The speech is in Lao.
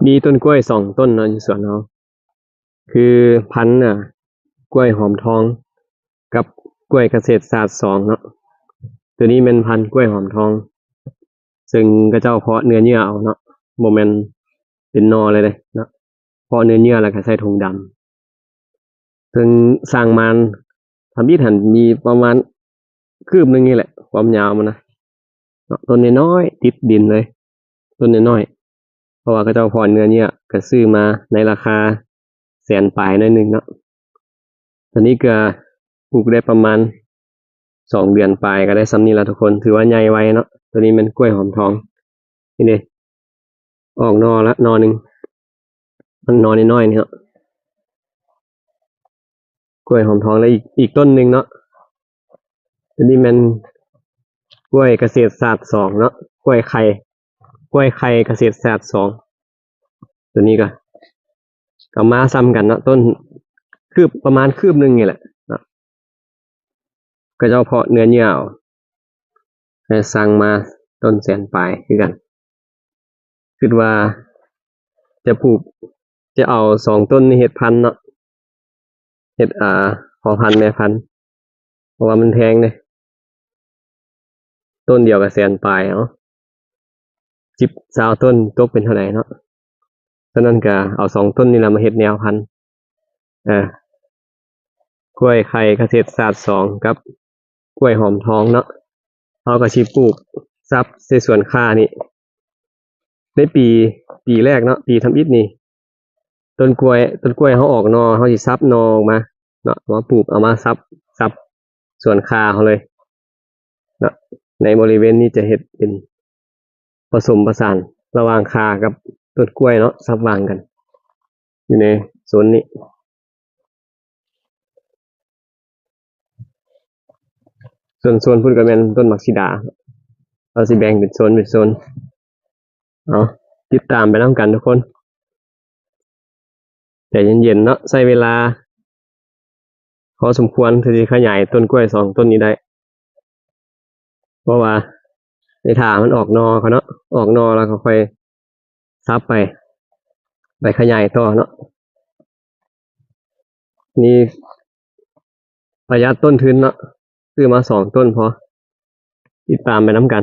ມີຕົ້ນກ້ວຍສອງຕົ້ນເນາະ ຢູ່ສວນເຮົາ ຄືພັນ ອ່າ ກ້ວຍຫອມທອງ ກັບກ້ວຍກະເສດສາດສອງເນາະ. ໂຕນີ້ແມ່ນພັນກ້ວຍຫອມທອງ ເຊິ່ງເຂົາເຈົ້າເພາະເນື້ອເຍື່ອເອົາເນາະ ບໍ່ແມ່ນເປັນໜໍ່ເລີຍເດ້ເນາະ ເພາະເນື້ອເຍື່ອແລ້ວກໍໃສ່ຖົງດຳ. ເຊິ່ງສ້າງມາທຳອິດຫັ້ນມີປະມານຄືບໜຶ່ງນີ້ແຫຼະ ຄວາມຍາວມັນນະເນາະ ຕົ້ນນ້ອຍໆ ຕິດດິນເລີຍ ຕົ້ນນ້ອຍໆ ເພາະວ່າເຂົາເຈົ້າເພາະເນື້ອເຍື່ອ ກໍຊື້ມາໃນລາຄາແສນປາຍໜ້ອຍໜຶ່ງເນາະ. ຕອນນີ້ກໍປູກໄດ້ປະມານສອງເດືອນປາຍ ກໍໄດ້ສ່ຳນີ້ລະທຸກຄົນ ຖືວ່າໃຫຍ່ໄວເນາະ. ໂຕນີ້ແມ່ນກ້ວຍຫອມທອງ ນີ້ເດ້ ອອກໜໍ່ລະໜໍ່ໜຶ່ງ ມັນໜໍ່ນ້ອຍໆນີ້ເນາະ ກ້ວຍຫອມທອງ ແລະ ອີກ ອີກຕົ້ນໜຶ່ງເນາະ. ໂຕນີ້ແມ່ນກ້ວຍກະເສດສາດສອງເນາະ ກ້ວຍໄຂ່ ກ້ວຍໄຂ່ກະເສດສາດສອງ ໂຕນີ້ກໍ ກໍມາສ່ຳກັນເນາະ ຕົ້ນຄືບ ປະມານຄືບໜຶ່ງນີ້ແຫຼະເນາະ. ເຂົາເຈົ້າເພາະເນື້ອເຍື່ອເອົາ ແລະ ສັ່ງມາຕົ້ນແສນປາຍຄືກັນ. ຄິດວ່າຈະປູກ ຈະເອົາສອງຕົ້ນນີ້ເຮັດພັນເນາະ ເຮັດ ອ່າ ພໍ່ພັນແມ່ພັນ ເພາະວ່າມັນແພງເດ້ ຕົ້ນດຽວກໍແສນປາຍ ເອົາ ສິບ ຊາວຕົ້ນຕົກເປັນເທົ່າໃດເນາະ. ສະນັ້ນກໍເອົາສອງຕົ້ນນີ້ລະມາເຮັດແນວພັນ ເອີ ກ້ວຍໄຂ່ກະເສດສາດສອງ ກັບກ້ວຍຫອມທອງເນາະ. ເຮົາກໍຊິປູກສັບໃສ່ສວນຂ້ານີ້ ໃນປີ ປີແລກເນາະ ປີທຳອິດນີ້ ຕົ້ນກ້ວຍ ຕົ້ນກ້ວຍເຮົາອອກໜໍ່ ເຮົາຊິສັບໜໍ່ອອກມາເນາະ ເອົາມາປູກ ເອົາມາສັບ ສັບສວນຂ່າເຮົາເລີຍເນາະ. ໃນບໍລິເວນນີ້ຈະເຮັດເປັນປະສົມປະສານລະຫວ່າງຂ່າກັບຕົ້ນກ້ວຍເນາະ ສັບຫວ່າງກັນ ຢູ່ໃນໂຊນນີ້. ສ່ວນໂຊນພຸ້ນກໍແມ່ນຕົ້ນໝາກສີດາ ເຮົາຊິແບ່ງເປັນໂຊນ ເປັນໂຊນ. ເອົາ ຕິດຕາມໄປນຳກັນທຸກຄົນ ໃຈເຢັນໆເນາະ ໃຊ້ເວລາພໍສົມຄວນ ເພື່ອຊິຂະຫຍາຍຕົ້ນກ້ວຍສອງຕົ້ນນີ້ໄດ້ ເພາະວ່າໄດ້ຖ້າມັນອອກໜໍ່ກ່ອນເນາະ ອອກໜໍ່ແລ້ວກໍຄ່ອຍສັບໄປ ໄປຂະຫຍາຍຕໍ່ເນາະ. ນີ້ປະຢັດຕົ້ນທຶນເນາະ ຊື້ມາສອງຕົ້ນພໍ. ຕິດຕາມໄປນຳກັນ